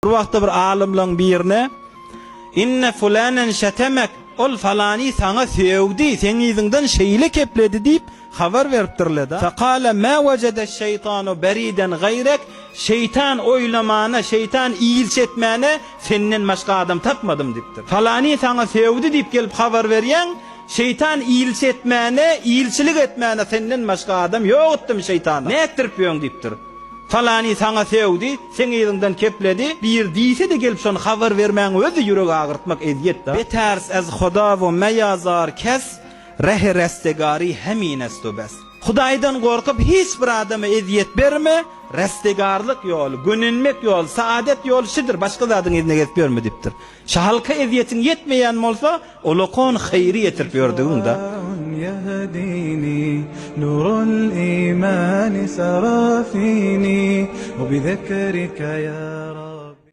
Bir wagtda bir alymlaň birine, Inne fulanen şetemek, ol falany saňa sögdi, seň yzyňdan şeýle kepledi diýip, habar beripdirler-de. Fekale ma wejedeş-şeýtanu beriden gaýrek, Şeýtan oýlamana, şeýtan ilçi etmäne senden başga adam tapmadym diýipdir. Falany saňa sögdi diýip gelip habar berýäň, şeýtan ilçi etmäne, ilçilik etmäne senden başga adam ýok etdimi şeýtana? Nätdirip ýöň diýipdir. Falany saňa sögdi, seň yzyňdan kepledi, bir diýse-de gelip şony habar bermäň özi ýürek agyrtmak ezýet-da. Beters ez Huda we meýazar kes, rehi restegari hemin est u bes. Hudaýdan gorkup hiç bir adama ezýet berme, restegarlyk ýoly, gönenmek ýoly, saadet ýoly şidir, başga zadyň yzyna gezip ýörme diýipdir. Şu halka ezýetiň ýetmeýän bolsa, ulakon haýry ýetirip ýördügiň-da.